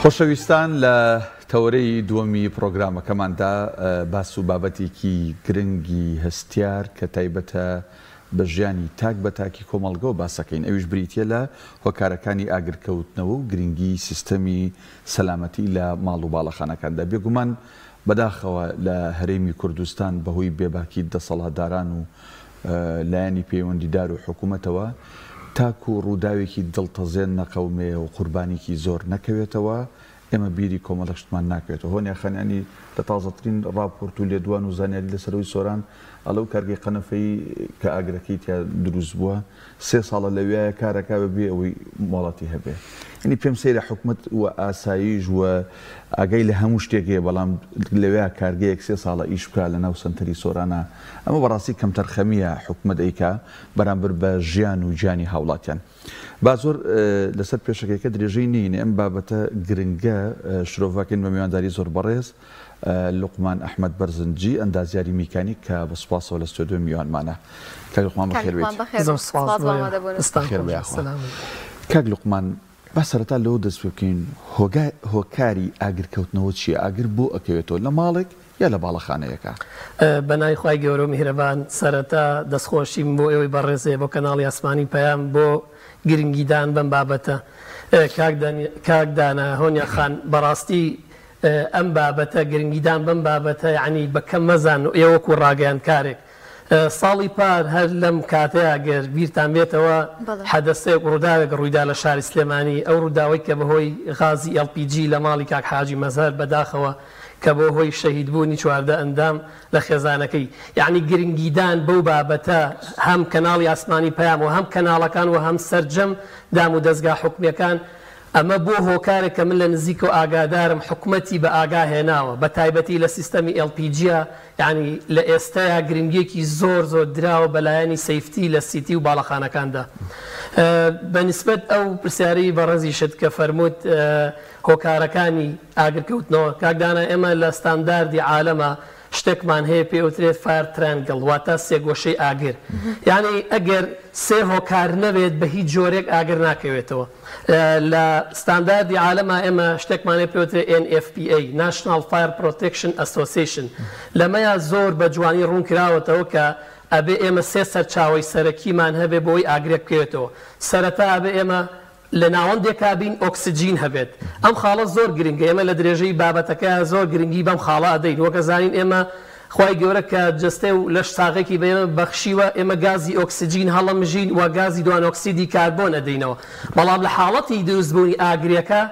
خۆشەویستان لە تەوەرەی دووەمی پڕۆگرامەکەماندا باس و بابەتێکی گرنگی هەستیار کە تایبەتە بە ژیانی تاک بە تاکی کۆمەڵگەوە باسەکەین ئەویش بریتیە لە هۆکارەکانی ئاگرکەوتنەوە و گرنگی سیستەمی سەلامەتی لە ماڵ و باڵەخانەکاندا بێگومان بەداخەوە لە هەرێمی کوردستان بەهۆی بێباکی دەسەڵاتداران و لایەنی پەیوەندیدار و حکومەتەوە تاکو ڕووداوێکی دڵتەزێن نەقەومێ و قوربانیکی زۆر نەکەوێتەوە ئێمە بیری کۆمەڵێک شتمان ناکەوێتەوە. هۆنیا خان یانی لە تازەترین ڕاپۆرت و لێدوان و زانیاری لەسەر ئەوەی سۆران ئەڵێ ئەو کارگەی قەنەفەی کە ئاگرەکەی تیا دروست بووە سێ ساڵە لەویایە کارەکا بە بێ ئەوەی مۆڵەتی هەبێ. یانی پێم سەیرە حکومەت و ئاسایش و ئاگای لە هەموو شتێک هەیە بەڵام لەویا کارگەیەک سێ ساڵە ئیش بکا لە ناو سەنتەری سۆرانا ئەمە بەڕاستی کەمتەرخەمییە حکومەت ئەیکا بەرامبەر بە ژیان و گیانی هاوڵاتیان. با زۆر لەسەر پێشەکیەکە درێژەی نەین ئەم بابەتە گرنگە شرۆڤەکەین بە میوانداری زۆر بەڕێز لوقمان ئەحمەد بەرزنجی ئەندازیاری میکانیک کە بە سوپاسەوە لە ستۆدیۆ میوانمانە. کاک لوقمان بەخێر بێیت. زۆر سوپاس بۆ دەستان خۆش. کاک لوقمان با سەرەتا لەوە دەست پێ بکەین هۆکاری ئاگرکەوتنەوە چییە؟ ئاگر بۆ ئەکەوێتەوە لە ماڵێک یا لە باڵەخانەیەکا؟ بە ناوی خوای گەورە و میهرەبان سەرەتا دەستخۆشیم بۆ ئێوەی بەڕێزێ بۆ کەناڵی ئاسمانی پەیام بۆ گرنگیدان بەم بابەتە کاک دانا هۆنیا خان بەڕاستی ئەم بابەتە گرنگیدان بەم بابەتە یەعنی بە کەم مەزان و ئێوە وەکو ڕاگەیاندکارێک ساڵی پار هەر لەم کاتەیا گەر بیرتان بێتەوە حەدەسێک ڕووداوێک ڕوویدا لە شاری سلێمانی ئەو ڕووداوەی کە بەهۆی غازی LPG لە ماڵی کاک حاجی مەزهەر بەداخەوە کە بۆ هۆی شەهید بوونی 14 ئەندام لە خێزانەکەی یەعنی گرنگیدان بەو بابەتە هەم کەناڵی ئاسمانی پەیام و هەم کەناڵەکان و هەم سەرجەم دام و دەزگا حکومیەکان ئەمە بۆ هۆکارێک کە من لە نزیکەوە ئاگادارم حکومەتی بە ئاگا هێناوە بە تایبەتی لە سیستەمی LPG یانی لە ئێستەیا گرنگیەکی زۆر زۆر دراوە بە لایەنی safety لە city و باڵەخانەکاندا. بە نیسبەت ئەو پرسیارەی بەڕێزیشت کە فەرمووت هۆکارەکانی ئاگرکەوتنەوە، کاک دانا ئێمە لە ستانداردی عالەما شتێکمان هەیە پێی ئەوترێت fire triangle واتە سێگۆشەی ئاگر یانی ئەگەر سێ هۆکار نەبێت بە هیچ جۆرێک ئاگر ناکەوێتەوە. لە ستانداردی عالەما ئێمە شتێکمان هەیە پێوترێ NFPA، National Fire Protection Association، لەمەیا زۆر بە جوانی ڕوون کراوەتەوە کە ئەبێ ئێمە سێ سەرچاوەی سەرەکیمان هەبێ بۆی ئاگرێک بکەوێتەوە. سەرەتا ئەبێ ئێمە لە ناوەندێکا بین ئۆکسجین هەبێت. ئەم خاڵە زۆر گرنگە ئێمە لە درێژەی بابەتەکەیا زۆر گرنگی بەم خاڵە ئەدەین. وەک ئەزانین ئێمە خوای گەورە کە جەستەی و لەش ساغێکی بە ئێمە بەخشیوە، ئێمە گازی ئۆکسجین هەڵەمژین و گازی دوانۆکسیدی کاربۆن ئەدەینەوە، بەڵام لە حاڵەتی دروستبوونی ئاگرێکا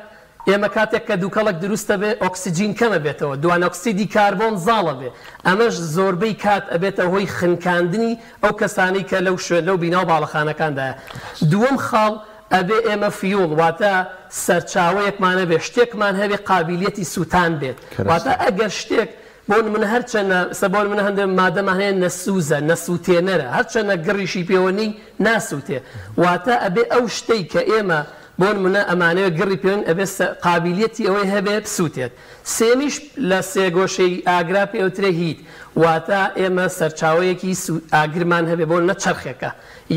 ئێمە کاتێک کە دووکەڵێک دروست ئەبێ ئۆکسجین کەم ئەبێتەوە، دوانۆکسیدی کاربۆن زاڵ ئەبێ، ئەمەش زۆربەی کات ئەبێتە هۆی خنکاندنی ئەو کەسانەی کە لەو شوێن لەو بینا و باڵەخانەکاندایە. دووەم خاڵ ئەبێ ئێمە fuel واتە سەرچاوەیەکمان هەبێ، شتێکمان هەبێ قابیلیەتی سووتان بێت، واتە ئەگەر شتێک بۆ نمونە هەرچەنە ئستا بۆ نمونە هەندێ مادەمان هەیە نەسوزە نەسوتێنەرە هەرچەنە گڕیشی پێوە نێی ناسوتێ واتە ئەبێ ئەو شتەی کە ئێمە بۆ نمونە ئەمانەوێ گڕی پێوەنین ئەبێ قابیلیەتی ئەوەی هەبێ بسوتێت سێمیش لە سێگۆشەی ئاگرا پێ ئەوترێ heat واتە ئێمە سەرچاوەیەکی ئاگرمان هەبێ بۆ نمونە چەرخێکە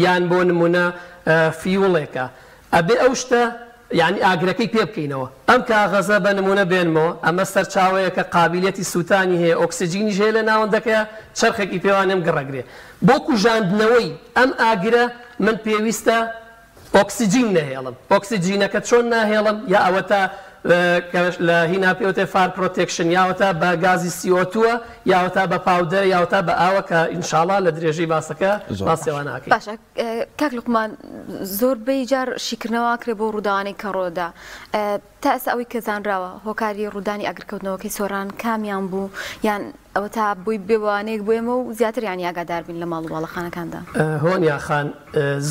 یان بۆ نمونە fuel ێکە ئەبێ ئەو شتە یانی ئاگرەکەی پێ بکەینەوە. ئەم کاغەزە بە نموونە بێنمەوە، ئەمە سەرچاوەیەکە قابیلیەتی سووتانی هەیە، ئۆکسجینیش هەیە لە ناوەندەکەیا، چەرخێکی پێوانێم گڕەگرێ. بۆ کوژاندنەوەی ئەم ئاگرە من پێویستە ئۆکسجین نەهێڵم. ئۆکسجینەکە چۆن ناهێڵم؟ یا ئەوەتا کە لە هینا پێ وترێ fire protection، یا ئەوەتا بە گازی CO2 ە، یا ئەوەتا بە powder ە، یا ئەوەتا بە ئاوە کە ئینشاڵا لە درێژەی باسەکە باسی ئەوانە ئەکەین. باشە کاک لوقمان زۆربەی جار شیکردنەوە ئەکرێ بۆ ڕووداوانەی کە ڕوودا تا ئێستا ئەوەی کە زانراوە هۆکاری ڕوودانی ئاگرکەوتنەوەکەی سۆران کامیان بوو یان ئەوە تا بۆی بێوانەیەک بۆ ئێمە و زیاتر یانی ئاگادار بین لە ماڵ و باڵەخانەکاندا. هۆنیا خان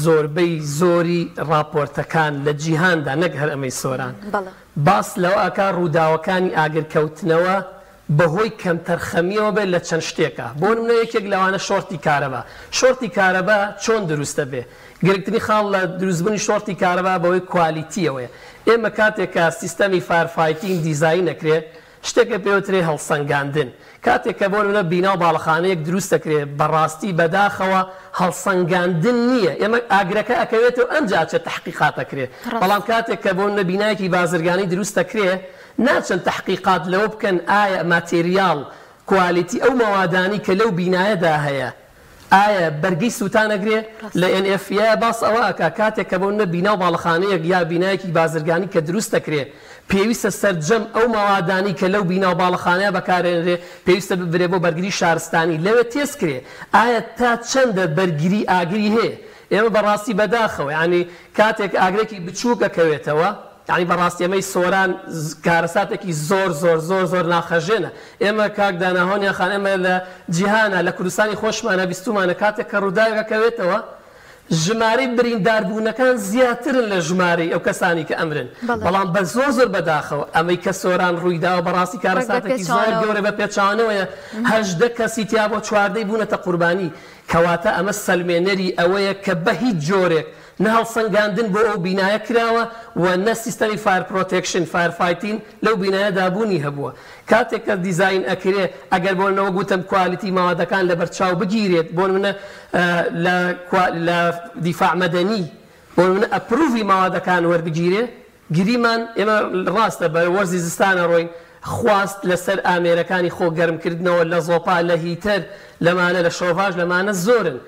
زۆربەی زۆری ڕاپۆرتەکان لە جیهاندا نەک هەر ئەمەی سۆران باس لەوە ئەکا ڕووداوەکانی ئاگرکەوتنەوە بەهۆی کەمتەرخەمییەوە بێت لە چەند شتێکا، بۆ نمونە یەکێک لەوانە شۆرتی کارەبا، شۆرتی کارەبا چۆن دروست دەبێت؟ گرنگترین خاڵ لە دروستبوونی شۆرتی کارەبا بەهۆی quality یەوەیە، ئێمە کاتێک کە سیستەمی fire fighting دیزاین ئەکرێت، شتێکە پێوترێ هەڵسەنگاندن. کاتێک کە بۆ نمونە بینا و باڵەخانەیەک دروست دەکرێ بەڕاستی بەداخەوە هەڵسەنگاندن نییە ئێمە ئاگرەکە ئەکەوێتەوە ئەنجا ئەچێت تەحقیقات ئەکرێ بەڵام کاتێک کە بۆ نمونە بینایەکی بازرگانی دروست دەکرێ ناچن تەحقیقات لەوە بکەن ئایا ماتێریاڵ quality ئەو مەوادانەی کە لەو بینایەدا هەیە ئایا بەرگەی سووتان ئەگرێ؟ لە NFPA باس ئەوە ئەکا کاتێک کە بۆ نمونە بینا و باڵەخانەیەک یا بینایەکی بازرگانی کە دروست ئەکرێ پێویستە سەرجەم ئەو مەوادانەی کە لەو بینا و باڵەخانەیە بەکارئەنرێ پێویستە ببرێ بۆ بەرگری شارستانی لەوێ تێست کرێ ئایا تا چەندە بەرگری ئاگری هەیە ئێمە بەڕاستی بەداخەوە یانی کاتێک ئاگرێکی بچووک ئەکەوێتەوە یەعنی بەڕاستی ئەمەی سۆران کارەساتێکی زۆر زۆر زۆر زۆر ناخهەژێنە ئێمە کاک دانا هۆنیا خان ئێمە لە جیهانا لە کوردستانی خۆشمانا بیستومانە کاتێک کە ڕووداوێک ئەکەوێتەوە ژمارەی بریندار بوونەکان زیاترن لە ژمارەی ئەو کەسانی کە ئەمرن بەڵام بە زۆر زۆر بەداخەوە ئەمەی کە سۆران ڕوویداوە بەڕاستی کارەساتێکی زۆر گەورە بە پێچەوانەوەیە 18 کەسی تیا بۆ چواردەی بوونەتە قوربانی کەواتە ئەمە سەلمێنەری ئەوەیە کە بە هیچ جۆرێک نە هەڵسەنگاندن بۆ ئەو بینایە کراوە و نە سیستەمی fire protection، fire fighting، لەو بینایەدا بوونی هەبووە. کاتێک کە دیزاین ئەکرێ ئەگەر بۆ نمونە وەک وتم quality مەوادەکان لەبەرچاو بگیرێت بۆ نمونە لە لە دیفاع مەدەنی بۆ نمونە approve ی مەوادەکان وەربگیرێ گریمان ئێمە ڕاستە بە وەرزی زستان ئەڕۆین خواست لەسەر ئامێرەکانی خۆ گەرم کردنەوە لە زۆپا لە heater لەمانە لە شۆڤاژ لەمانە زۆرن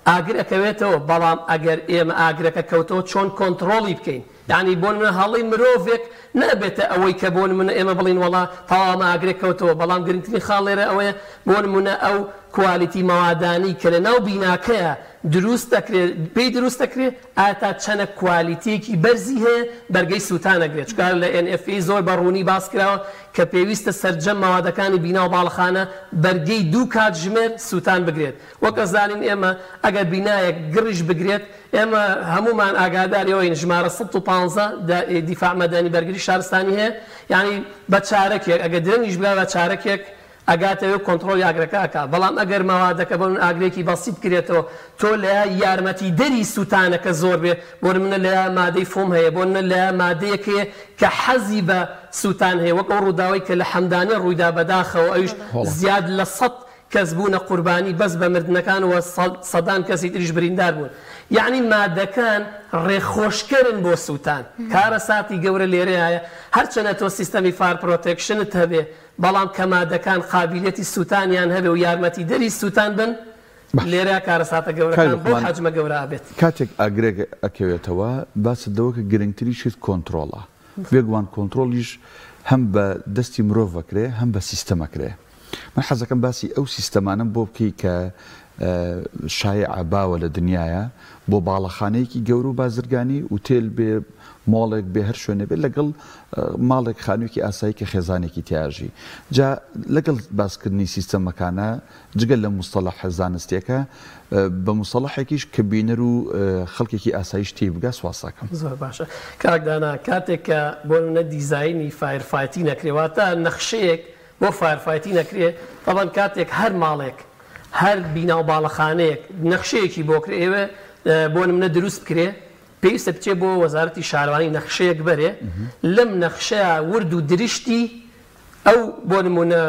ئاگر ئەکەوێتەوە بەڵام ئەگەر ئێمە ئاگرەکە کەوتەوە چۆن کۆنتڕۆڵی بکەین یانی بۆ نمونە هەڵەی مرۆڤێک نابێتە ئەوەی کە بۆ نمونە ئێمە بڵێین وەڵا تەواو ئەمە ئاگرێک کەوتەوە بەڵام گرنگترین خاڵ لێرە ئەوەیە بۆ نمونە ئەو quality مەوادانەی کە لە ناو بیناکەیە دروست دەکرێت پێی دروست دەکرێت ئایا تا چەنە کوالیتیەکی بەرزی هەیە بەرگەی سوتان ئەگرێت چونکە لە NFA زۆر بە ڕوونی باس کراوە کە پێویستە سەرجەم مەوادەکانی بینا و باڵەخانە بەرگەی دوو کاتژمێر سوتان بگرێت وەک ئەزانین ئێمە ئەگەر بینایەک گڕیش بگرێت ئێمە هەموومان ئاگاداری ئەوەین ژمارە 115 دیفاع مەدەنی بەرگری شارستانی هەیە یانی بە چارەکێک ئەگەر درەنگیش بگات بە چارەکێک ئەگاتەوێ و کۆنتڕۆڵی ئاگرەکە ئەکا بەڵام ئەگەر مەوادەکە بۆ ئاگرێکی بەسیت بکرێتەوە تۆ لە یارمەتی دەری سوتانەکە زۆر بێ بۆ نمونە لە مادەی فۆم هەیە بۆ نمونە لە مادەیەک هەیە کە حەزی بە سوتان هەیە وەک ئەو ڕووداوەی کە لە حەمدانێ ڕوویدا بەداخەوە ئەویش زیاد لە 100 کەس بوونە قوربانی بەس بە مردنەکان و سەدان کەسی تریش بریندار بوون یەعنی مادەکان ڕێخۆشکەرن بۆ سوتان کارەساتی گەورە لێرەیایە هەرچەنە تۆ سیستەمی fire protection ت هەبێ بەڵام کە مادەکان قابیلیەتی سوتانیان هەبێ و یارمەتیدەری سوتان بن لێرە کارەساتە گەورەکان بەو حەجمە گەورە ئەبێت. کاتێک ئاگرێک ئەکەوێتەوە باست لەوە کرد گرنگترین شت کۆنترۆڵە، بێگومان کۆنترۆڵیش هەم بە دەستی مرۆڤ ئەکرێ هەم بە سیستەم ئەکرێ. من حەزەکەم باسی ئەو سیستەمانەم بۆ بکەی کە شایعە باوە لە دنیایا بۆ باڵەخانەیەکی گەورە و بازرگانی ئوتێل بێ مۆڵێک بێ هەر شوێنێ بێ لەگەڵ ماڵێک خانوویەکی ئاسایی کە خێزانێکی تیاژی جا لەگەڵ باسکردنی سیستەمەکانە جگە لە موستەڵەحە زانستیەکە بە موستەڵەحێکیش کە بینەر و خەڵکێکی ئاساییش تێی بگا سواس دەکەم. زۆر باشە کاک دانا کاتێک کە بۆ نمونە دیزاینی fire fighting ئەکرێ واتە نەخشەیەک بۆ fire fighting ئەکرێ تەبعەن کاتێک هەر ماڵێک هەر بینا و باڵەخانەیەک نەخشەیەکی بۆ کرێ ئێوە بۆ نمونە دروست بکرێ پێویستە بچێ بۆ وەزارەتی شارەوانی نەخشەیەک بەرێ لەم نەخشەیە ورد و درشتی ئەو بۆ نمونە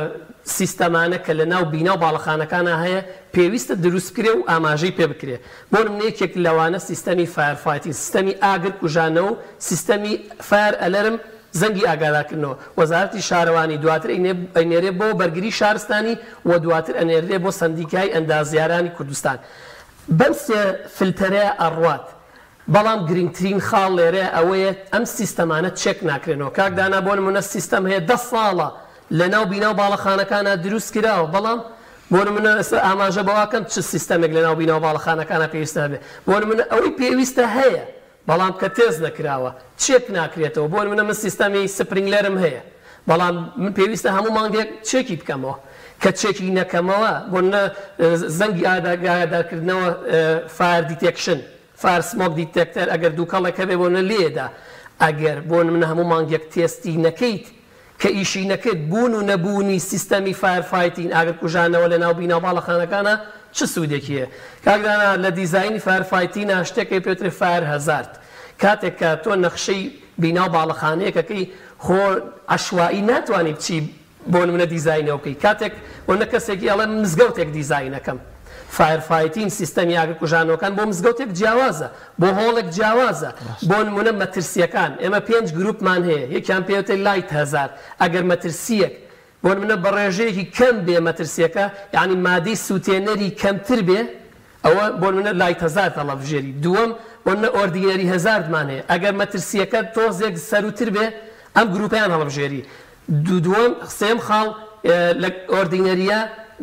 سیستەمانە کە لە ناو بینا و باڵەخانەکانا هەیە پێویستە دروست بکرێ و ئاماژەی پێ بکرێ بۆ نمونە یەکێک لەوانە سیستەمی fire fighting سیستەمی ئاگر کوژانەوە و سیستەمی fire alarm زەنگی ئاگادارکردنەوە، وەزارەتی شارەوانی دواتر ئەینێرێ بۆ بەرگری شارستانی و دواتر ئەنێردرێ بۆ سەندیکای ئەندازیارانی کوردستان. بەم سێ فلتەرەیا ئەڕوات. بەڵام گرنگترین خاڵ لێرەیا ئەوەیە ئەم سیستەمانە چێک ناکرێنەوە. کاک دانا بۆ نمونە سیستەم هەیە دە ساڵە لەناو بینا و باڵەخانەکانا دروست کراوە بەڵام بۆ نمونە ئێستا ئاماژە بەوەکەم چ سیستەمێک لەناو بینا و باڵەخانەکانا پێویستە هەبێ. بۆ نمونە ئەوەی پێویستە هەیە بەڵام کە تێست نەکراوە چێک ناکرێتەوە بۆ نمونە من سیستەمی sprinkler م هەیە بەڵام من پێویستە هەموو مانگێک چێکی بکەمەوە کە چێکی نەکەمەوە بۆ نمونە زەنگی ئاگادارکردنەوە fire detection fire smoke detector ئەگەر دووکەڵێک هەبێ بۆ نمونە لێدا ئەگەر بۆ نمونە هەموو مانگێک تێستی نەکەیت کە ئیشی نەکرد، بوون و نەبوونی سیستەمی fire fighting، ئاگرکوژانەوە لە ناو بینا و باڵەخانەکانا چ سوودێکی هەیە؟ کاک دانا لە دیزاینی fire fighting ا شتێک هەیە پێوترێ fire hazard، کاتێک کە تۆ نەخشەی بینا و باڵەخانەیەک ئەکەی خۆ عەشوائی ناتوانی بچی بۆ نمونە دیزاینەوە بکەی کاتێک بۆ نمونە کەسێکی ئەڵێ من مزگەوتێک دیزاینەکەم fire fighting سیستەمی ئاگر کوژانەوەکان بۆ مزگەوتێک جیاوازە بۆ هۆڵێک جیاوازە بۆ نمونە مەترسیەکان ئێمە پێنج گروپمان هەیە یەکیان پێوتێ light hazard ئەگەر مەترسیەک بۆ نمونە بە ڕێژەیەکی کەم بێ مەترسیەکە یانی مادەی سوتێنەری کەمتر بێ ئەوە بۆ نمونە light hazard هەڵەبژێری دووەم بۆ نمونە ordinary hazard مان هەیە ئەگەر مەترسیەکە تۆزێک سەروتر بێ ئەم گروپەیان هەڵبژێری دووەم سێم خاڵ لە ordinary ە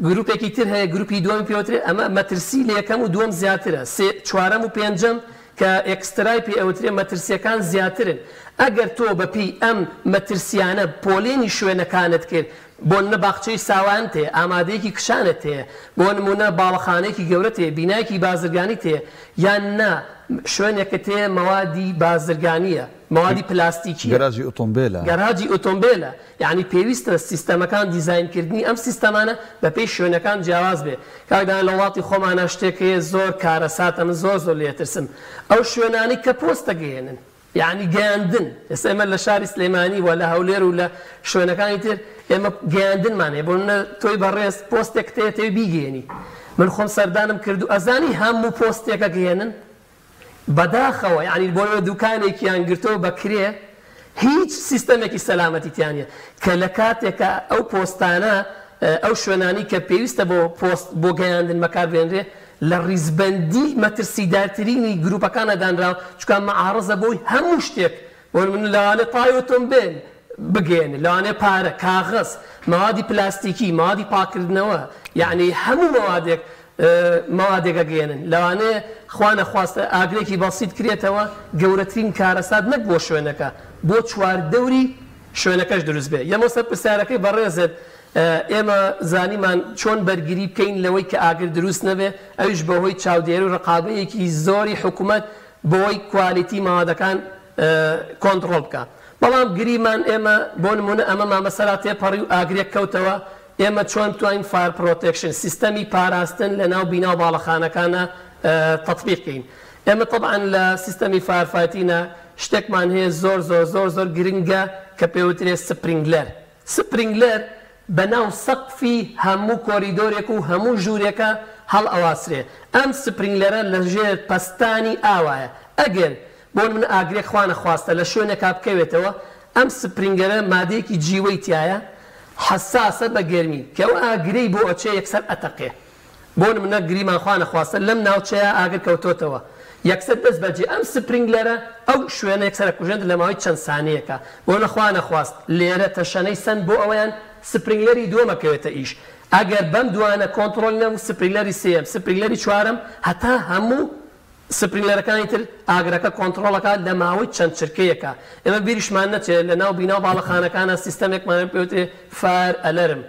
گروپێکی تر هەیە گروپی دووەمی پێوترێ ئەمە مەترسی لە یەکەم و دووەم زیاترە سێ چوارەم و پێنجەم کە extra ی پێ ئەوترێ مەترسیەکان زیاترن ئەگەر تۆ بە پێی ئەم مەترسیانە پۆلێنی شوێنەکانت کرد بۆ نمونە باخچەی ساوایانت هەیە، ئامادەیەکی کچانت هەیە، بۆ نمونە باڵەخانەیەکی گەورەت هەیە، بینایەکی بازرگانیت هەیە، یان نا شوێنێکت هەیە مەوادی بازرگانیە، مەوادی پلاستیکیە، گەراجی ئۆتۆمبێلە. گەراجی ئۆتۆمبێلە، یەعنی پێویستە سیستەمەکان دیزاینکردنی ئەم سیستەمانە بەپێی شوێنەکان جیاواز بێ. کاک دانا لە وڵاتی خۆمانا شتێک هەیە زۆر کارەساتە من زۆر زۆر لێی ئەترسم، ئەو شوێنانەی کە پۆست ئەگەیەنن، یەعنی گەیاندن، ئێستا ئێمە لە شاری سلێمانی و لە هەولێر و لە شوێنەکانی تر ئێمە گەیاندنمان هەیە، بۆ نمونە تۆی بەڕێز پۆستێکت هەیە دەتەوێ بیگەیەنی، من خۆم سەردانم کرد و ئەزانی هەموو پۆستێک ئەگەیەنن؟ بەداخەوە یەعنی بۆ نمونە دوکانێکیان گرتەوە بە کرێ هیچ سیستەمێکی سەلامەتی تیا نیە کە لە کاتێکا ئەو پۆستانە ئەو شوێنانەی کە پێویستە بۆ پۆست بۆ گەیاندن بەکاربێنرێ لە ڕیزبەندی مەترسیدارترینی گروپەکانا دانراوە چونکە ئەمە عاڕزە بۆی هەموو شتێک بۆ نمونە لەوانەیە تای ئۆتۆمبێل بگەیەنێت لەوانەیە پارە کاغەز مەوادی پلاستیکی مەوادی پاکردنەوە یەعنی هەموو مەوادێک مەوادێک ئەگەیەنن لەوانەیە خوا نەخواستە ئاگرێکی بەسیت کرێتەوە گەورەترین کارەسات نەک بۆ شوێنەکە بۆ چواردەوری شوێنەکەش دروست بێ یەمەوە سەر پرسیارەکەی بەڕێزت ئێمە زانیمان چۆن بەرگری بکەین لەوەی کە ئاگر دروست نەبێ، ئەویش بەهۆی چاودێری و ڕقابەیەکی زۆری حکومەت بۆی کوالیتی مەوادەکان کۆنتڕۆڵ بکا. بەڵام گریمان ئێمە بۆ نمونە ئەمەمان بەسەرا تێپەڕی و ئاگرێک کەوتەوە، ئێمە چۆن بتوانین fire protection، سیستەمی پاراستن لەناو بینا و باڵەخانەکانا تەتبیق کەین. ئێمە تەبعەن لە سیستەمی fire fighting ا شتێکمان هەیە زۆر زۆر زۆر زۆر گرنگە کە پێوترێ sprinkler. sprinkler بە ناو سەقفی هەموو کۆریدۆرێک و هەموو ژوورێکا هەڵئەواسرێ، ئەم sprinkler ە لە ژێر پەستانی ئاوایە، ئەگەر بۆ نمونە ئاگرێک خوانەخواستە لە شوێنێکا بکەوێتەوە، ئەم sprinkler ە مادەیەکی جیوەی تیایە حەساسە بە گەرمی، کە ئەو ئاگرەی بۆ ئەچێ یەکسەر ئەتەقێ. بۆ نمونە گریمان خوا نەخواستە لەم ناوچەیە ئاگر کەوتۆتەوە یەکسەر دەست بەجێ ئەم sprinkler ە ئەو شوێنە یەکسەر ئەکوژێنێت لە ماوەی چەند سانیەکا بۆ نە خوا نەخواست لێرە تەشەنەی سەند بۆ ئەوەیان sprinkler ی دووەم ئەکەوێتە ئیش ئەگەر بەم دوانە کۆنتڕۆلی نەبوو sprinkler ی سێیەم sprinkler ی چوارەم هەتا هەموو sprinkler ەکانی تر ئاگرەکە کۆنتڕۆڵ ئەکات لە ماوەی چەند چرکەیەکا. ئێمە بیریشمان نەچێت لە ناو بینا و باڵەخانەکانا سیستەمێکمان هەیە پێوترێ fire alarm.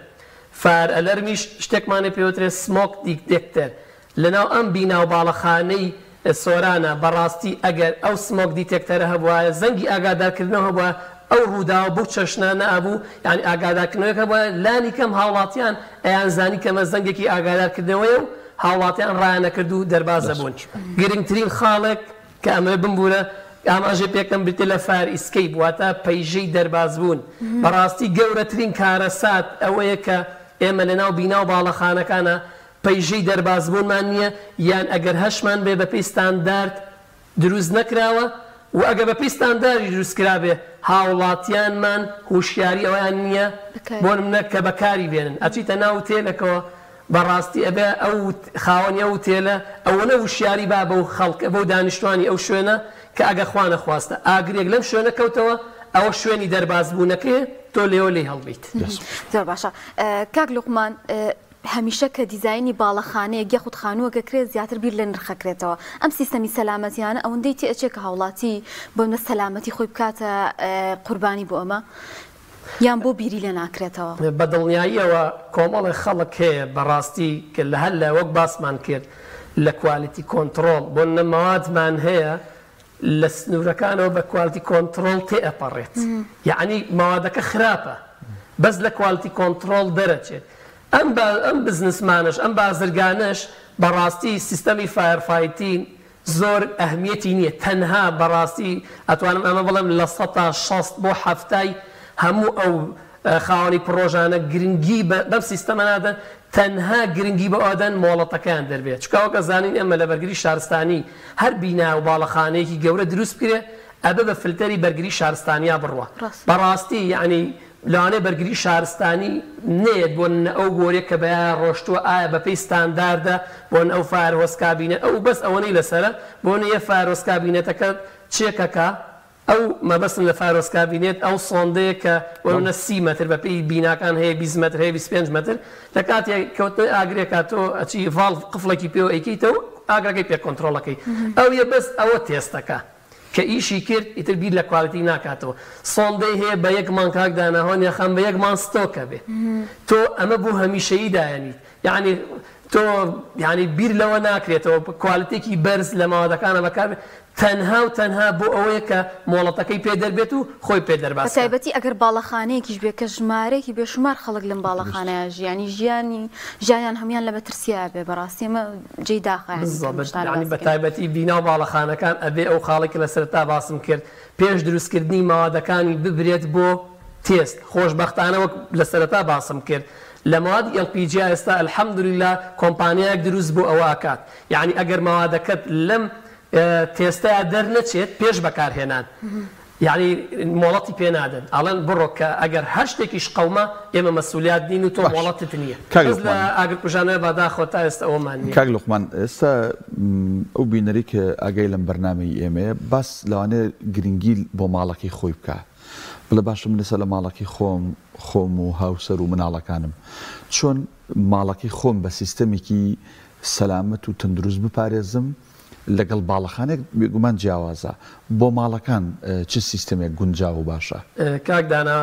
fire alarm یش شتێکمان هەیە پێوترێ smoke detector. لە ناو ئەم بینا و باڵەخانەی سۆرانە بەڕاستی ئەگەر ئەو smoke detector ە هەبوایە زەنگی ئاگادارکردنەوە هەبوایە ئەو ڕووداوە بەو چەشنە نەئەبوو یانی ئاگادارکردنەوەیەک هەبوایە لانی کەم هاوڵاتیان ئەیانزانی کە ئەمە زەنگێکی ئاگادارکردنەوەیە و هاوڵاتیان ڕایانەکرد و دەرباز دەبوون. گرنگترین خاڵێک کە ئەمەوێت بمبورە ئاماژەی پێکەم بریتیە لە fire escape واتە پەیژەی دەربازبوون. بەڕاستی گەورەترین کارەسات ئەوەیە کە ئێمە لەناو بینا و باڵەخانەکانا پەیژەی دەربازبوونمان نییە یان ئەگەر هەشمان بێ بەپێی ستاندارد دروست نەکراوە و ئەگەر بەپێی ستانداریش دروست کرابێ هاوڵاتیانمان هوشیاری ئەوەیان نیە بۆ نمونە کە بەکاری بێنن ئەچیتە ناو وتێلەکەوە بەڕاستی ئەبێ ئەو خاوەنی ئەو وتێلە ئەوەنە وشیاری با بەو خەڵکە بەو دانیشتوانی ئەو شوێنە کە ئەگەر خوا نەخواستە ئاگرێک لەم شوێنە کەوتەوە ئەوە شوێنی دەرباز بوونەکەیە تۆ لێوە لێی هەڵبیت. زۆر باشە کاک لوقمان هەمیشە کە دیزاینی باڵەخانەیەک یاخود خانووەک ئەکرێت زیاتر بیر لە نرخ ئەکرێتەوە، ئەم سیستەمی سەلامەتیانە ئەوەندەی تێئەچێ کە هاوڵاتی بۆنمونە سەلامەتی خۆی بکاتە قوربانی بۆ ئەمە یان بۆ بیری لێ ناکرێتەوە؟ بە دڵنیاییەوە کۆمەڵێ خەڵک هەیە بەڕاستی کە لە هەر لە وەک باسمان کرد لە quality control بۆنمونە مەوادمان هەیە لە سنوورەکانەوە بە quality control تێئەپەڕێت یەعنی مەوادەکە خراپە بەس لە quality control دەرەچێت ئەم ئەم بزنسمانەش ئەم بازرگانەش بەڕاستی سیستەمی fire fighting زۆر ئەهمیەتی نیە تەنها بەڕاستی ئەتوانم ئەمە بڵێم 60% بۆ 70ی هەموو ئەو. خاوەنی پڕۆژانە گرنگی بەم سیستەمە نادەن تەنها گرنگی بە ئەوەدەن مۆڵەتەکەیان دەربێت چونکە وەک ئەزانین ئێمە لە بەرگری شارستانی هەر بینا و باڵەخانەیەکی گەورە دروست بکرێ ئەبێ بە فلتەری بەرگری شارستانیا بڕوا بەڕاستی یەعنی لەوانەیە بەرگری شارستانی نەیەت بۆ نە ئەو بۆریە کە بەیا ڕۆشتووە ئایا بەپێی ستانداردە بۆ نە ئەو fire hose cabinet ئەو بەس ئەوەنەی لەسەرە بۆ نە یە fire hose cabinet ەکە چێکەکا ئەو مەبەستم لە fire hose cabinet ئەو سۆندەیە کە بۆ نمونە 30 مەتر بە پێی بیناکان هەیە 20 مەتر هەیە 25 مەتر لە کاتێ کەوتنەوەی ئاگرێکا تۆ ئەچی valve قفڵێکی پێوە ئەیکەیتەوە ئاگرەکەی پێ کۆنترۆڵ ئەکەی ئەو یە بەس ئەوە تێستەکە کە ئیشی کرد ئیتر بیر لە quality ناکاتەوە سۆندەی هەیە بە یەک مانگ کاک دانا هۆنیا خان بە یەک مانگ ستۆکە بێ تۆ ئەمە بۆ هەمیشەیی دایەنیت یەعنی تۆ یەعنی بیر لەوە ناکرێتەوە quality ێکی بەرز لە مەوادەکانە بەکار تەنها و تەنها بۆ ئەوەیە کە مۆڵەتەکەی پێ دەربێت و خۆی پێ دەرباز کات. بەتایبەتی ئەگەر باڵەخانەیەکیش بێت کە ژمارەیەکی بێشومار خەڵک لەم باڵەخانەیە ژیانی ژیانی ژیانیان هەموویان لە مەترسیا بێ بەڕاستی ئەمە جێی داخە یانی کە ئەم بالضبط شتانە یانی باس دەکەین. بەتایبەتی بینا و باڵەخانەکان ئەبێ ئەو خاڵەی کە لە سەرەتا باسم کرد پێش دروستکردنی مەوادەکانی ببرێت بۆ تێست خۆشبەختانە وەک لە سەرەتا باسم کرد لە مەوادی LPG ئێستا الحمدللە کۆمپانیایەک دروست بۆ ئەوە ئەکات یەعنی ئەگەر مەوادەکەت لەم تێستەیا دەرنەچێت پێش بەکارهێنان یەعنی مۆڵەتی پێ نادەن ئەڵێن بڕۆ کە ئەگەر هەر شتێکیش قەوما ئێمە مەسولیات نین و تۆ باش مۆڵەتت نییە کاک بەس لە لوقمان ئاگرکوژانەوە بەداخەوە تا ئێستا ئەوەمان نییە. کاک لوقمان ئێستا ئەو بینەرەی کە ئاگای لەم بەرنامەی ئێمەیە باس لەوانەیە گرنگی بۆ ماڵەکەی خۆی بکا بڵێ باشە من ئێستا لە ماڵەکەی خۆم خۆم و هاوسەر و مناڵەکانم چۆن ماڵەکەی خۆم بە سیستەمێکی سەلامەت و تەندروست بپارێزم لەگەڵ باڵەخانێک بێگومان جیاوازە، بۆ ماڵەکان چ سیستەمێک گونجاو و باشە؟ کاک دانا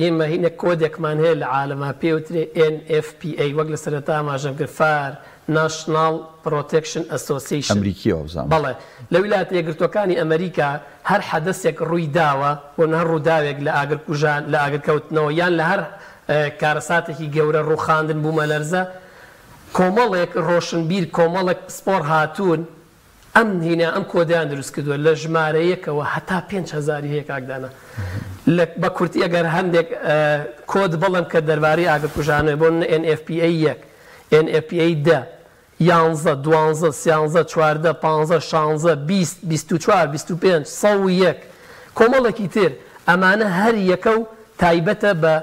ئێمە هینە کۆدێکمان هەیە لە عالەما پێی وترێ NFPA وەک لە سەرەتا ئاماژەم کرد Fire National Protection Association ئەمریکیە وابزانم. بەڵێ لە ویلایەتە یەکگرتووەکانی ئەمریکا هەر حەدەسێک ڕووی داوە بۆ هەر ڕووداوێک لە ئاگر کوژان لە ئاگر کەوتنەوە یان لە هەر کارەساتێکی گەورە ڕووخاندن بوومەلەرزە کۆمەڵێک ڕۆشنبیر، کۆمەڵێک پسپۆڕ هاتوون ئەم هینا ئەم کۆدەیان دروست کردووە لە ژمارە یەکەوە هەتا پێنج هەزاری هەیە کاک دانا. لە بە کورتی ئەگەر هەندێک کۆد بڵێم کە دەربارەی ئاگرکوژانەوەیە بۆ نمونە NFPA یەک، NFPA دە، یانزە، دوانزە، سیانزە، 14، پانزە، شانزە، 20، 24، 25، 101 کۆمەڵێکی تر ئەمانە هەر یەکە و تایبەتە بە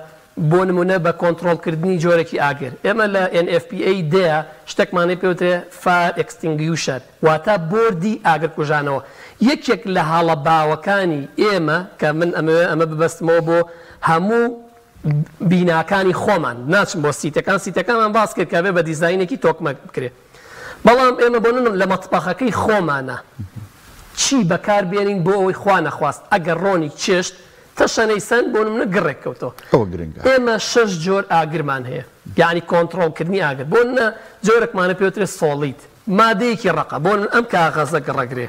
بۆ نموونە بە کۆنتڕۆڵکردنی جۆرێکی ئاگر، ئێمە لە NFPA دەیە شتێکمان هەیە پێی وترێ Fire Extinguisher واتە بۆردی ئاگرکوژانەوە. یەکێک لە هەڵە باوەکانی ئێمە کە من ئەمەوێ ئەمە ببەستمەوە بۆ هەموو بیناکانی خۆمان، ناچم بۆ سیتەکان، سیتەکانمان باس کرد کە ئەبێ بە دیزاینێکی تۆکمە بکرێ، بەڵام ئێمە بۆ نمونە لە مەتبەخەکەی خۆمانا چی بەکار بێنین بۆ ئەوەی خوا نەخواست ئەگەر ڕۆنی چێشت تەشەنەی سەند بۆ نمونە گڕێک کەوتەوە. ئەوە گرنگە. ئێمە شەش جۆر ئاگرمان هەیە یەعنی کۆنتڕۆڵ کردنی ئاگر بۆ نمونە جۆرێکمان هەیە پێی وترێ solid مادەیەکی ڕەقە بۆ نمونە ئەم کاغەزە گڕەگرێ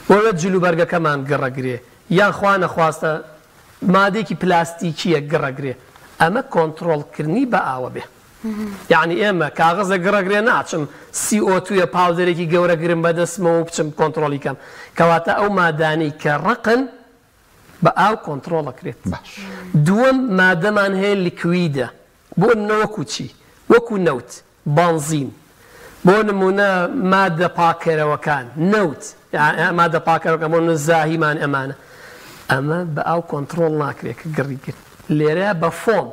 بۆ نمونە جلوبەرگەکەمان گڕەگرێ یان خوا نەخواستە مادەیەکی پلاستیکیە گڕەگرێ ئەمە کۆنتڕۆڵ کردنی بە ئاوە بێ. یەعنی ئێمە کاغەزێک گڕەگرێ ناچم CO2 یە powder ێکی گەورە گرم بە دەستمەوە و بچم کۆنتڕۆڵی کەم کەواتە ئەو مادانەی کە ڕەقن بە ئاو کۆنتڕۆڵ ئەکرێت باش. دووەم مادەمان هەیە liquid ە بۆ نمونە وەکو چی وەکو نەوت بەنزین بۆ نمونە مادە پاکەرەوەکان نەوت مادە پاکەرەوەکان بۆ نمونە زاهیمان ئەمانە ئەمە بە ئاو کۆنتڕۆڵ ناکرێت کە گڕی گرت لێرە بە foam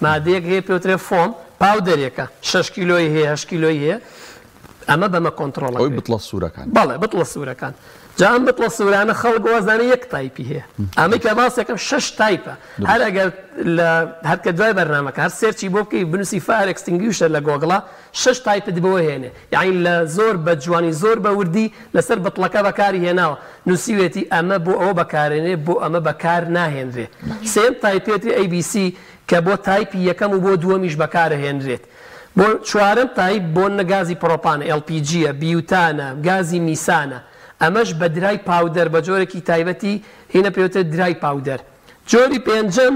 مادەیەک هەیە پێوترێ foam powder ێکە شەش کیلۆی هەیە هەشت کیلۆی هەیە ئەمە بەمە کۆنتڕۆڵ ئەوەی بتڵە سوورەکان. بەڵێ بتڵە سوورەکان جا ئەم بتڵە سوورانە خەڵک وازانێ یەک type ی هەیە ئەمەی کە باسێکم شەش type ە هەر ئەگەر لە هەر کە دوای بەرنامەکە هەر search ی بۆ بکەی بنووسی fire extinguisher لە گۆگڵا شەش type ت بۆ هێنێ یەعنی لە زۆر بە جوانی زۆر بە وردی لەسەر بتڵەکە بەکاری هێناوە نووسیوێتی ئەمە بۆ ئەوە بەکارێنێ بۆ ئەمە بەکار ناهێنرێ سێیەم type ێتی ABC کە بۆ type ی یەکەم و بۆ دووەمیش بەکارەهێنرێت بۆ چوارەم type بۆ نە گازی پرۆپانە LPG یە بیوتانە گازی میسانە ئەمەش بە dry powder بە جۆرێکی تایبەتی هینە پێوترێت dry powder جۆری پێنجەم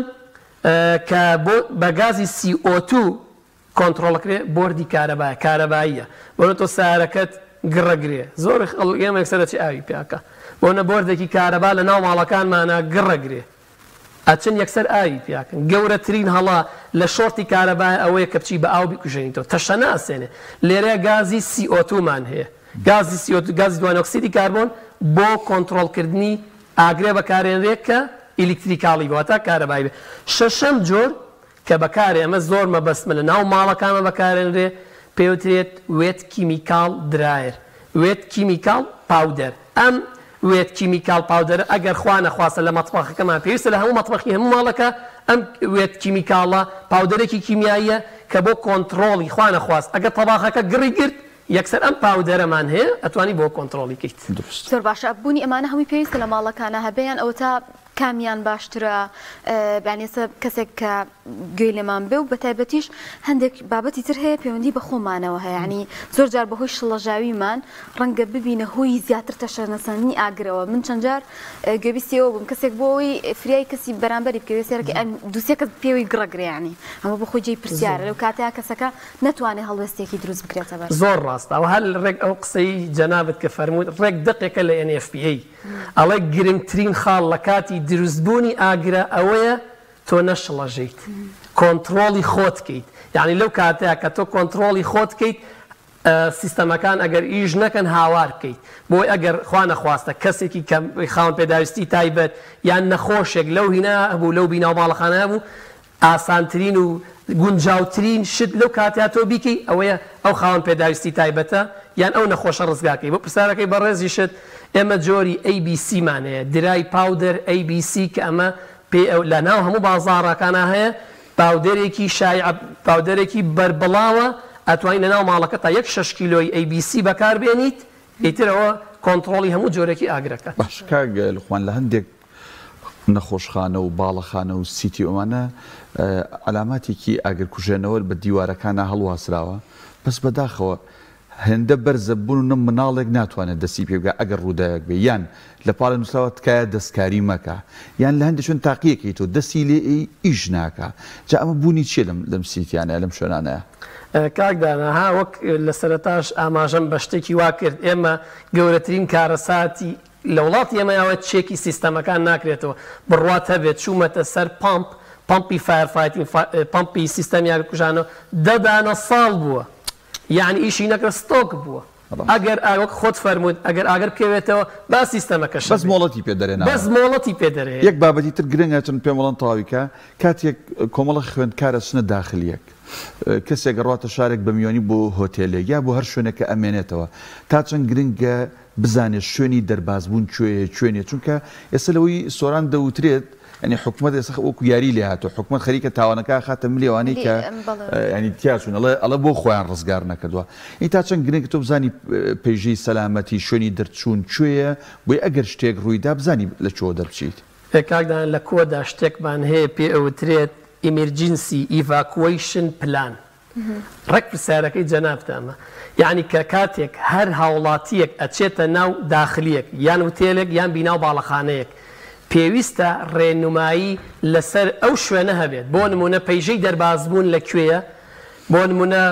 کە بۆ بە گازی CO2 کۆنتڕۆڵەکرێ بۆردی کارەبایە کارەباییە بۆنە تۆ سەیارەکەت گڕەگرێ زۆر خەڵک ئێمە یەکسەر دەچێ ئاوی پیاکا بۆنە بۆردێکی کارەبا لە ناو ماڵەکانمانا گڕەگرێ. ئەچن یەکسەر ئاوی پیاکەن. گەورەترین هەڵە لە شۆرتی کارەبایە ئەوەیە کە بچی بە ئاو بیکوژێنیتەوە. تەشەنە ئەسێنێ. لێرەیا گازی CO2 مان هەیە. گازی CO2، گازی دوانۆکسیدی کاربۆن بۆ کۆنتڕۆڵکردنی ئاگرە بەکارێنرێ کە ئیلیکتریکاڵی بێ واتە کارەبایی بێ. شەشەم جۆر کە بەکارێ ئەمە زۆر مەبەستمە لە ناو ماڵەکانمان بەکارێنرێ پێوترێت wet chemical dryer wet chemical powder ئەم wet chemical powder ە ئەگەر خوا نەخواستە لە مەتبەخەکەمان پێویستە لە هەموو مەتبەخی هەموو ماڵەکە ئەم wet chemical ە powder ێکی کیمیاییە کە بۆ کۆنتڕۆڵی خوا نەخواست ئەگەر تەباخەکە گڕی گرت یەکسەر ئەم powder ەمان هەیە ئەتوانی بۆ کۆنتڕۆڵی کەیت. دروست. زۆر باشە بوونی ئەمانە هەمووی پێویستە لە ماڵەکانا هەبێ یان ئەوەتا کامیان باشترە یانی ئێستا کەسێک کە گوێی لێمان بێ و بەتایبەتیش هەندێک بابەتی تر هەیە پەیوەندی بە خۆمانەوە هەیە ینی زۆر جار بەهۆی شڵەژاویمان ڕەنگە ببینە هۆی زیاتر تەشەنەسەندنی ئاگرەوە من چەند جار گوێبیستی ئەوە بووم کەسێک بۆ ئەوەی فریای کەسی بەرامبەری بکەوێت سێرەکە ئەم دووسێ کەس پێوەی گڕەگرێ ینی ئەمە بۆ خۆی جێی پرسیارە لەو کاتەیە کەسەکە نەتوانێ هەڵوێستێکی دروست بگرێتە بەر. زۆر ڕاستە ئەوە هەر ڕێک ئەو قسەی جەنابت کە فەرمووت ڕێک دەقێکە لە NFPA ئەڵێ گرنگترین خاڵ لە کاتی دروستبوونی ئاگرە ئەوەیە تۆ نەشڵەژێیت کۆنتڕۆڵی خۆت کەیت یانی لەو کاتەیا کە تۆ کۆنتڕۆڵی خۆت کەیت سیستەمەکان ئەگەر ئیش نەکەن هاوار بکەیت بۆی ئەگەر خوا نەخواستە کەسێکی کەم خاوەن پێداویستی تایبەت یان نەخۆشێک لەو هینا هەبوو لەو بینا و باڵەخانە هەبوو ئاسانترین و گونجاوترین شت لەو کاتەیا تۆ بیکەی ئەوەیە ئەو خاوەن پێداویستی تایبەتە یان ئەو نەخۆشە ڕزگارکەی. بۆ پرسیارەکەی بەڕێزیشت ئێمە جۆری ئەی بی سی مان هەیە dry powder ئەی بی سی کە ئەمە پێ لە ناو هەموو بازاڕەکانا هەیە powder ێکی شایع powder ێکی بەربڵاوە ئەتوانی لە ناو ماڵەکەتا یەک شەش کیلۆی ئەی بی سی بەکار بێنیت ئیتر ئەوە کۆنتڕۆڵی هەموو جۆرێکی ئاگرەکەت. باشە کاک لوقمان لە هەندێک نەخۆشخانە و باڵەخانە و سیتی ئەمانە عەلاماتێکی ئاگرکوژێنەوە بە دیوارەکانا هەڵواسراوە بەس بەداخەوە هێندە بەرزە بونە مناڵێک ناتوانێت دەستی پێ بگات ئەگەر ڕووداوێک بێ یان لە پاڵێ نوسراوە تکایە دەستکاری مەکە یان لە هەندێک شوێن تاقیەکەی تۆ دەستی لێ ئەی ئیش ناکا جا ئەمە بوونی چیە لەم لەم سیتیانەیە لەم شوێنانەیە؟ کاک دانا ها وەک لە سەرەتاش ئاماژەم بە شتێکی وا کرد ئێمە گەورەترین کارەساتی لە وڵاتی ئێمەیاوە چێکی سیستەمەکان ناکرێتەوە بڕوات هەبێت چوومەتە سەر پەمپ پەمپی fire fighting پەمپی سیستەمی ئاگرکوژانەوە دە دانە ساڵ بووە یەعنی ئیشی نەکرد ستۆک بووە ئەگەر وەک خۆت فەرمووت ئەگەر ئاگر بکەوێتەوە با سیستەمەکە بەس شەبێت مۆڵەتی پێ دەرێ بەس ناوە. مۆڵەتی پێ دەرێ. یەک بابەتی تر گرنگە چون پێم وەڵام تەواوی کە کاتێک کۆمەڵە خوێندکار ئەچنە داخلیەک کەسێک ئەڕواتە شارێک بە میوانی بۆ هۆتێلێک یا بۆ هەر شوێنێک کە ئەمێنێتەوە تا چەند گرنگە بزانێت شوێنی دەربازبوون کوێیە کوێ نیە چونکە ئێستا لەوەی سۆران دەوترێت یانی حکومەت ئێستا وەکو یاری لێ هاتووە حکومەت خەریکە تاوانەکە ئەخاتە ملی ئەوانەی کە یانی تیا چوون ئەڵێ ئەڵێ بۆ خۆیان ڕزگار نەکردووە ئی تا چەند گرنگە تۆ بزانی پەیژەی سەلامەتی شوێنی دەرچوون کوێیە بۆی ئەگەر شتێک ڕوویدا بزانی لە کوێوە دەربچیت. کاک دانا لە کۆدا شتێکمان هەیە پێ ئەوترێت Emergency Evacuation Plan ڕێک پرسیارەکەی جەنابتە ئەمە یەعنی کە کاتێک هەر هاوڵاتیەک ئەچێتە ناو داخلیەک یان وتێلێک یان بیناو باڵەخانەیەک پێویستە ڕێنمایی لەسەر ئەو شوێنە هەبێت بۆ نمونە پەیژەی دەربازبوون لە کوێیە بۆ نمونە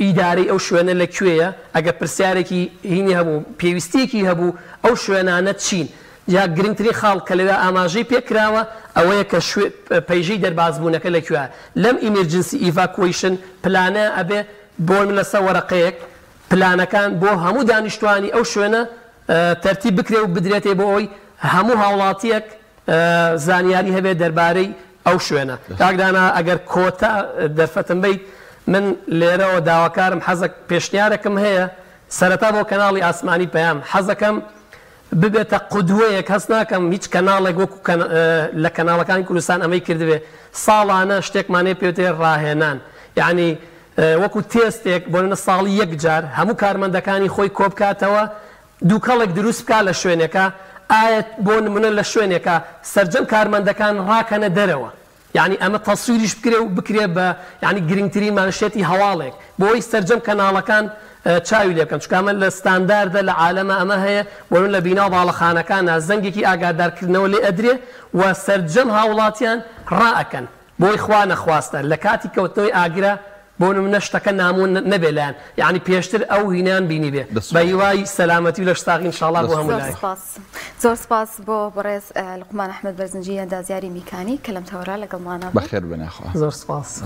ئیدارەی ئەو شوێنە لە کوێیە ئەگەر پرسیارێکی هینی هەبوو پێویستیەکی هەبوو ئەو شوێنانە چین جا گرنگترین خاڵ کە لەوێ ئاماژەی پێ کراوە ئەوەیە کە شوێ پەیژەی دەربازبوونەکە لە کوێیە. لەم emergency evacuation plan ە ئەبێ بۆ من لەسەر وەرەقەیەک پلانەکان بۆ هەموو دانیشتوانی ئەو شوێنە تەرتیب بکرێ و بدرێتێ بۆ ئەوەی هەموو هاوڵاتیەک زانیاری هەبێ دەربارەی ئەو شوێنە. کاک دانا ئەگەر کۆتا دەرفەتم بەیت من لێرەوە داواکارم حەزەک پێشنیارەکم هەیە سەرەتا بۆ کەناڵی ئاسمانی پەیام حەزەکەم ببێتە قودوەیەک هەست ناکەم هیچ کەناڵێک وەکو لە کەناڵەکانی کوردستان ئەمەی کردبێ ساڵانە شتێکمان هەیە پێوترێ ڕاهێنان یەعنی وەکو تێستێک بۆ نمونە ساڵی یەک جار هەموو کارمەندەکانی خۆی کۆبکاتەوە دوکەڵێک دروست بکا لە شوێنێکا ئایا بۆ نمونە لە شوێنێکا سەرجەم کارمەندەکان ڕاکەنە دەرەوە یەعنی ئەمە تەسویریش بکرێ و بکرێ بە یەعنی گرنگترین مانشێتی هەواڵێک بۆی سەرجەم کەناڵەکان چاوی لێ بکەن چونکە ئەمە لە ستانداردە لە عالەما ئەمە هەیە بۆ نمونە لە بینا و باڵەخانەکانا زەنگێکی ئاگادارکردنەوە لێ ئەدرێ و سەرجەم هاوڵاتیان ڕائەکەن بۆی خوا نەخواستە لە کاتی کەوتنەوەی ئاگرا. بۆ نمونە شتەکە نامۆ نەبێ لایان یەعنی پێشتر ئەو هینەیان بینیبێ بە هیوای سەلامەتی و لەش ساغی ان شاءاللە بۆ هەموو لایەک. زۆر سپاس بۆ بەڕێز لوقمان ئەحمەد بەرزنجی ئەندازیاری میکانی کە لەم تەوەرە لەگەڵمانا بوو. بەخێر بێن یاخوا. زۆر سپاس.